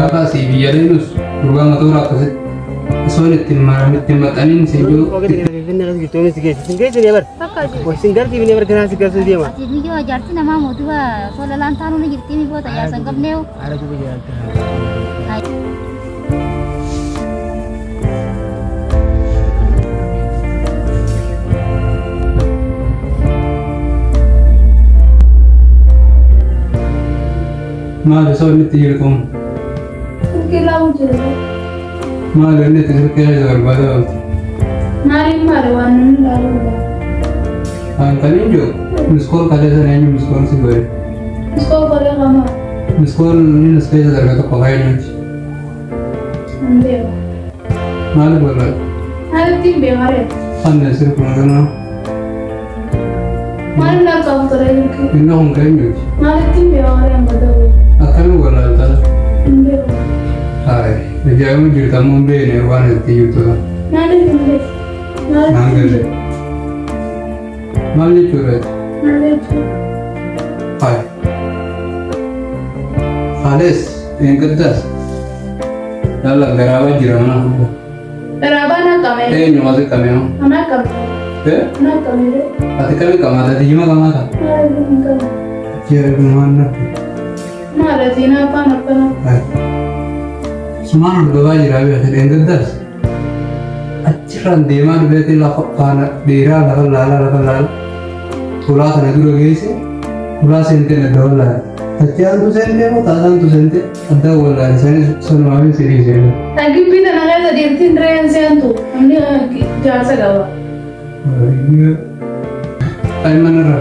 Gaafa asii biyya deemus gurbaa matoora akkasitti osoon ittiin marame ittiin maxxaniin si jiru. Ati biyya jaarsi namaa mootuba solalaan taanuu ni jirti mi boota yaasan qabneewu. Maali osoo inni itti jiru kun? Silkii laamu jira. Maali inni itti silkii isa barbaada oolti? Maaliif maali waan namni ilaaluu barbaadu? Kan kan hin jiru miskool kalee sana eenyu miskool si godhe? Miskool kolee qamaa. Miskool inni as keessa darga tokko ka'ee eenyuti? Hin beeku. Maaliif barbaada? Maalitti hin beeku aree? Kan sirkuma kanaa. Maaliif lakkaa'u ture silkii? Inni kun kan eenyuti? Maalitti hin beeku aree amma ta'u? Akkamiin walaaltaa? Hin beeku. Hayi, ajaa'iba jirtu ammoo hin beekne waan itti jirtu. Maaliif hin beeku? Naan galle. Maal jechuudha? Maal jechuudha? Hayi. Haales, eengaddaas. Lalla garaabaa jira mana hunda. Garaabaan akkame? Eenyu asi qabee moo? Ana akkame? Eh? Ana akkame? Ati kami qamaata? Ati jima qamaata? Maaliif hin qabu? Ajaa'ibumaan natti. Maal ati afaan akkana? Hayi. Sumaan hordofaa jira beekte eengaddaas. Achirraan deemaa dhufeeti lafa faana dheeraa lafa laalaa lafa laala. Ulaa kana dura geesse ulaa seentee adda wallaale. Achi aantu seentee moo taasaantu seentee adda wallaale sanis sanumaafin si dhiisee. Gibbii tana keessa dhiirtiin re'een seentu namni jaarsa qaba. Ay manarra.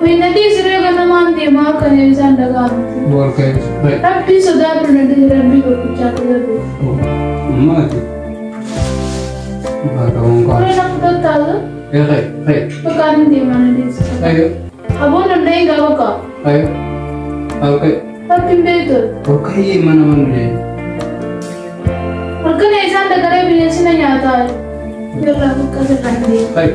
Wiinadii siree ganamaan deemaa akka isaan dhaga'amti. Bool ka'ees. Rabbii sodaadhu nadii rabbii tokkichaa ta'e. Maati. Baaka honkaa. Turee na fudhattaatu Ee hey. bakka inni deemaa nadii siree. Ayo. Aboon danda'e gaafa ka'a. Ayo. Okay. Rabbiin beektu. Okay mana mana jee. Halkan isaan dagaree bineensi na nyaataa. Irraa bakka sirraan deema. Hey.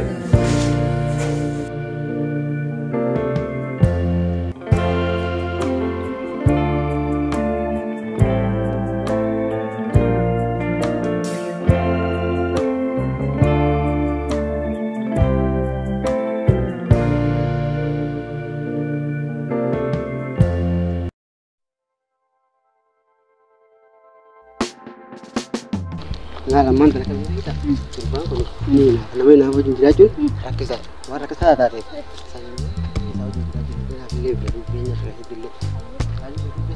Ammaan tana kan beektaa? Gurbaan kun ni nama naaf wajjin jiraachuun rakkisaadha. Waan rakkisaa taateef sanyii isaa wajjin jiraachuun naaf illee fedhii jireenya fira heddullee.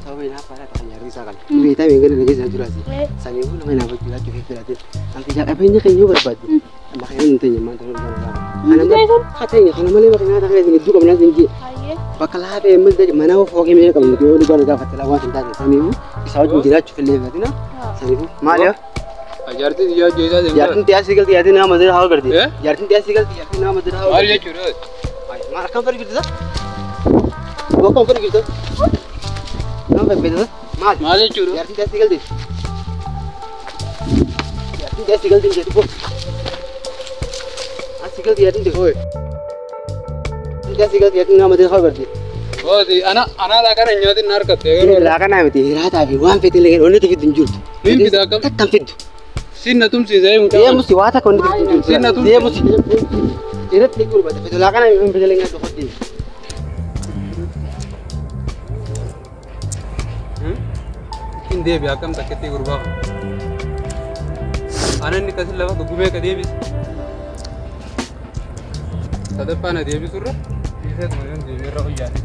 Sababa naaf haadha kan nyaarri isaa kana. Beektaa beekanii dhageessaa jiraasi. Sanyii kun nama naaf wajjin jiraachuuf filateen. Kan qabeenya keenya yoo barbaadde maqaan hin teenye maal ta'uu danda'a. Kana malee maqaan ta'ee hedduu qabnaa hin jee. Bakka laafee ammas mana fooqee meeqa qabnu yoo dhugaan gaafatte waan hin taane saniifuu isaa wajjin jiraachuuf illee filatina. Saniifuu maal yaa? Jaartiin ijaa hojjetaa deemtaa? Jaartiin tiyaa sii galti jaartiin nama madira haa garti. Jaartiin tiyaa sii galti jaartiin nama madira haa Maal jechuudha? Maal akkam fedhi jirta? Akkam fedhi jirta? Akkam fedhi jirta? Maal? Maal jechuudha? Jaartiin tiyaa sii galti. Jaartiin tiyaa sii galti jechuudha. As sii galti jaartiin tiyaa. Tiyaa sii galti jaartiin nama madira haa garti. Ooti ana ana laaqana hin nyaatin na harkatte. Laaqana miti hiraataa fi waan fedhe illee onnee fiddu hin jirtu. Min fida akkam? Takkan fiddu. Sinna tumsiisa ee mucaa. Deemusi waa takka wanti fiddu hin jirtu. Sinna tumsiisa. Deemusi. Irratti ni gurbata. Fiddu laaqana hin fedhe illee nyaatu hodhi. Hin deebi akkam takketti gurbaa kun. Ana inni kasin lafa gugumee ka deebise. Sadaffaa na deebisurra dhiiseetuma yoon deebi irra hoyyaadhe.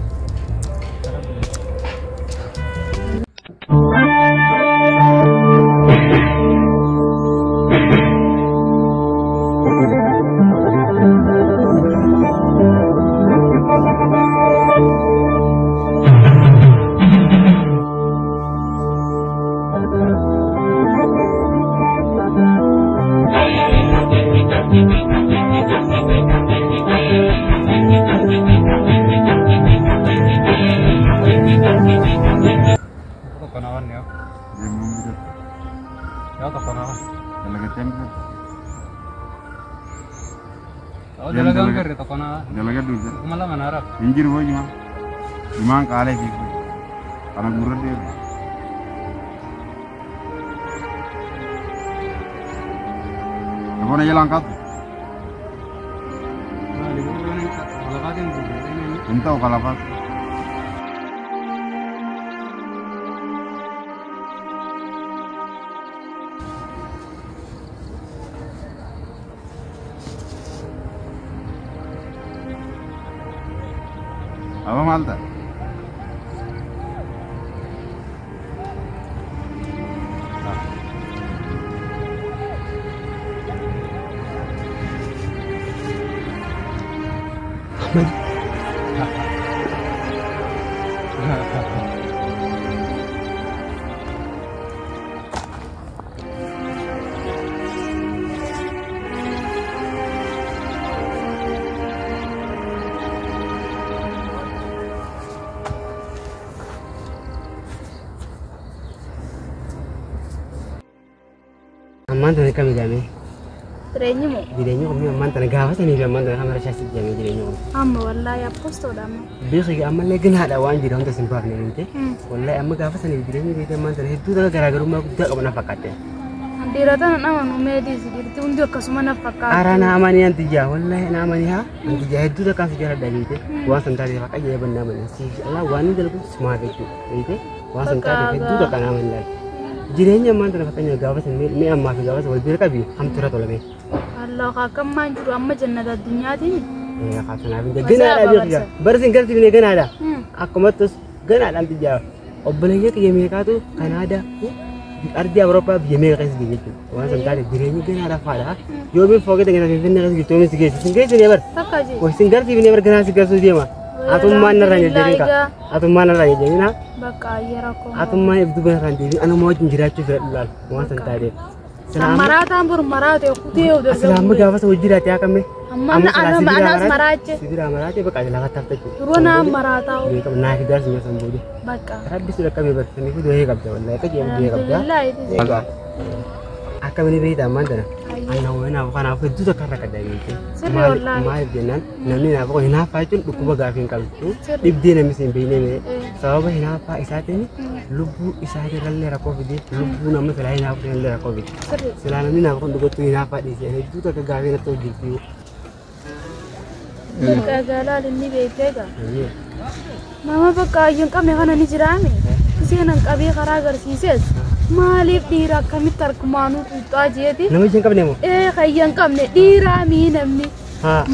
Injir boy jima. Jima kaale fi. Kana gurra de. Namoonni jalaan kaatu. Maali lafaatiin bu'ee. Hin ta'u kalafaas. Aba maal ta'a? Ammaan tana kam jedhamee? Jireenyi moo? Jireenyi kun ammaan tana gaafa sanii fi ammaan tana kamara shaasii jedhamee jireenyi kun. Amma wallaahi appostoodha amma. Beeki ammallee ganaadha waan jiru hunda sin baafne miti. Wallaahi amma gaafa sanii jireenyi beekte ammaan tana hedduu takka garaagarummaa guddaa qaba na fakkaatte. Dhiira tana nama nu meediisi jirti hundi akkasuma na fakkaata. Araa na amanii antijaa wallaahi na amanii haa antijaa hedduu takka si jaaladha beekte waan san taatee faqa jee bannaa amanii siif alaa waan inni dalagu simaa jechuudha beekte waan san taatee hedduu takka na amanii laal. Jireenya ammaan tana fakkeenya gaafa san mi'a ammaa fi gaafa san wal bira qabi hamtu irra tolame. Allah akkammaan jiru amma jannata addunyaatiin. Kanaaf ganaadha beekaa barsiin galti bine ganaadha. Akkumattus ganaadha antijaa obboleeyya kiyya meeqaatu Kanaadaa ardii Awurooppaa biyya meeqa keessa jiru jechuudha. Waan san taate jireenyi ganaadha faadha. Yoo min foogee gana Finfinnee keessa jirtu yoomis geessi sin geessi bar. Takka jee. Sin garti bine bar ganaa si garsuu deema. Atummaan narraa hin jedhin ka. Atummaan narraa hin jedhin ha. Bakka ayyera koo. Atummaan ibdu ganarraa hin deebiin anuma wajjin jiraachuu fedha laal waan san taateef. Maraataan bor maraate kutee oduu. Silaama gaafa sa wajjin jiraate akkame. Amma anaas maraache. Si biraa maraate bakka ati lafa tafta jechuudha. Duroo naa maraataa. Beekama naa fi gaarsi nyaatan booda. Bakka. Rabbi si dhaqqabee barsiisanii fi du'ee qabda wallahi akka jedhamu du'ee qabda. Akkamiin beektaa ammaan tana? Anna waan kanaaf hedduu takka irra qadda beekte. Maaliif jennaan namni naaf qofa hinaaffaa jechuun dhukkuba gaafii hin qabdu. Dhibdee namni si hin beekne sababa hinaaffaa isaatiin lubbuu isaatirrallee rakkoo fide lubbuu nama silaa hinaaffaa illee rakkoo fide. Silaa namni naaf kun dhugatti hinaaffaa dhiise hedduu takka gaafii natti hojjetti. Bakka gaalaal inni beektee gaa. Nama bakka ayyoon hin qabne kana ni jiraame. Isheen an qabee karaa agarsiises. Maaliif dhiira akkamitti harkumaanuu xuuxxaa jeeti? Nama isheen qabne moo? Ee kayya hin qabne dhiiraa mii namni.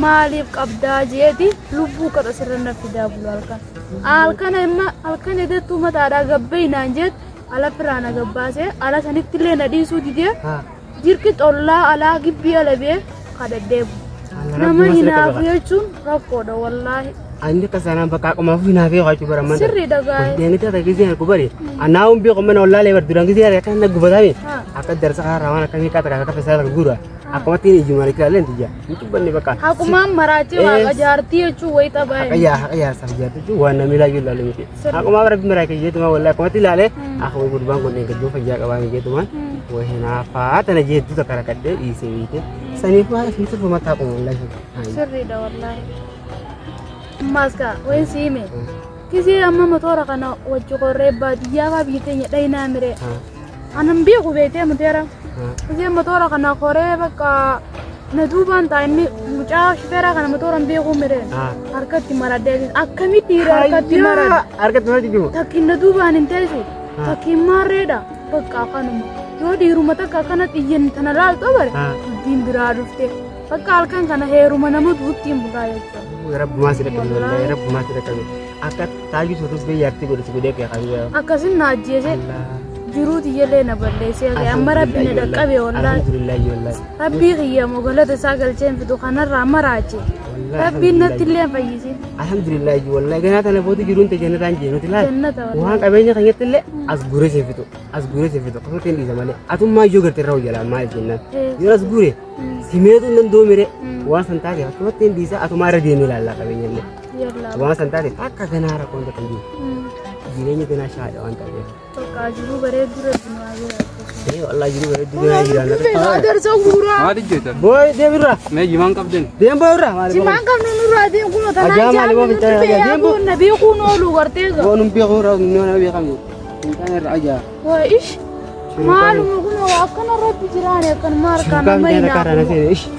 Maaliif qabdaa jeeti lubbuu qaba sirra na fidaa bulu halkan. Halkan amma halkan edattuu mataadhaa gabbee naan jeet ala firaa na gabbaasee ala sanitti illee na dhiisuu didee jirki xollaa alaa gibbii alabee kadhadhee bulu. Nama hinaafu jechuun rakkoodha wallaahi. Ani akka sanaan bakka qomaaf hinaafee waachuu bara mana. Sirrii dhagaa. Deemtee ta'e gisee argu bari. Anaawun beeku mana wallaalee bar duraan gisee arga kan gubatame. Akka darsa karaa waan akkamii kaata kaata fesaa argu gura. Akkumatti ijuma ilaalee intija. Hin cubbanne bakka. Haqumaan maraachee waaqa jaartii jechuun wayii taphaa. Haqa yaa haqa yaa saf jaartii jechuun waan namni ilaalu ilaalu miti. Haqumaa rabbi maraa kee jeetuma wallaahi akkumatti ilaalee akkuma gurbaan kun eeggaduu fayyaa qabaa jeetumaan way hinaafaa tana jeettu takka rakkadhee dhiisee beekte. Saniif waan isin turfu mataa qoma wallaahi. Sirriidha wallaahi. Ammaas kaa wayin siime. Kisee amma motora kana wajji qorree baadiyyaa faa biyya teenya dhayinaa miree. Anan beeku beektee motora. Kisee motora kana qoree bakka na duubaan ta'a inni mucaa shifeeraa kana motora hin beeku miree. Harkatti maradhee akkamitti dhiira harkatti maradhe. Harkatti maradhe jiru. Takkiin na duubaan hin teessu. Takkiin maarreedha. Bakka akkanuma. Yoo dhiiruma takka akkanatti iyyan tana laaltu bare dubbiin biraa dhufte. Bakka halkan kana heeruma nama duutti hin bulaa jechuudha. Rabbumaa si dhaqqabe wallaahi rabbumaa si dhaqqabe. Akka taajii sotobbee jaartii godhe si godhee kee qabu. Akkasin na ajjeese jiruu tiyyallee na balleessee amma rabbi na dhaqqabe wallaahi. Alhamdulillahi wallaahi. Rabbii kiyya moo galata isaa galcheen fidu kanarraa maraache. Rabbiin natti illee hin fayyisin. Alhamdulillahi wallaahi ganaa tana booda jiruun ta'e jannataan jee nuti laal. Jannata wallaahi. Waan qabeenya keenyatti illee as guuree si fitu as guuree si fitu akkasumatti hin dhiisa malee atummaa iyyuu gartee irra hojjala maal jennaan. Yoo as guure simeetu hin danda'u mire waan san taate akkasumatti hin dhiisa atumaa irra deemee ilaallaa qabeenya illee. Yallaa. Waan san taate akka ganaa rakkoon takka hin jiru. Jireenya ganaa shaadha waan taateef. Bakka jiruu bareedduu rabbi nu haa jiraatu. Ee wallaahi jiruu bareedduu ganaa jiraanna. Adarsa guuraa. Maal ijjeeta? Booy deemirra. Mee jimaan qabden? Deem booyirra. Jimaan qabnu nurraa deem kun tanaan Ajaa maali jaamnu boo nutti fincaanii fe'aa ajaa deem boo. buun na beekuun oolu gartee gaa. Boonum beeku irraa nu nama beekamu. Fincaanii irra ajaa. Waa ish. Maaluma kun akkana irratti jiraan akkanuma harkaan nama hinaafu.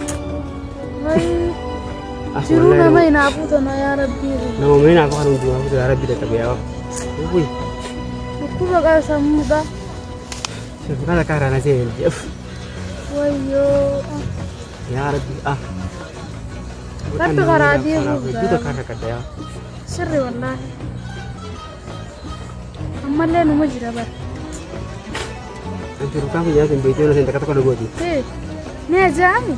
Jiruu nama hinaafu tana yaa Rabbii. Nama hinaafu kan hundumaa yaa Rabbii dhaqqabe yaa. Uy. Dhukkuba qaba sammuudha. Shirrukaa takka haraan asee. Wayyoo. Yaa Rabbi ah. Rabbi karaa deemuuf. Hedduu takka rakkadha yaa. Sirri wallaahi. Ammallee numa jira bara. Shirrukaan kun nyaata hin beekne yoo takka tokko dhagooti. Ni ajaa'ibu.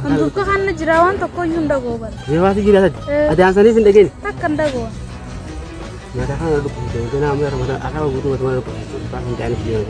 Kan durka kana jira waan tokko iyyuu hin dhagoo bara. Waatu jira sadi. Ati aansaniif hin dhageenye. Takka hin dhagoo. Mataa kana dhukkubsite. Ganaa amma mataa arraba guutuu mataa dhukkubsite. Shirrukaan hin jaaniif jira.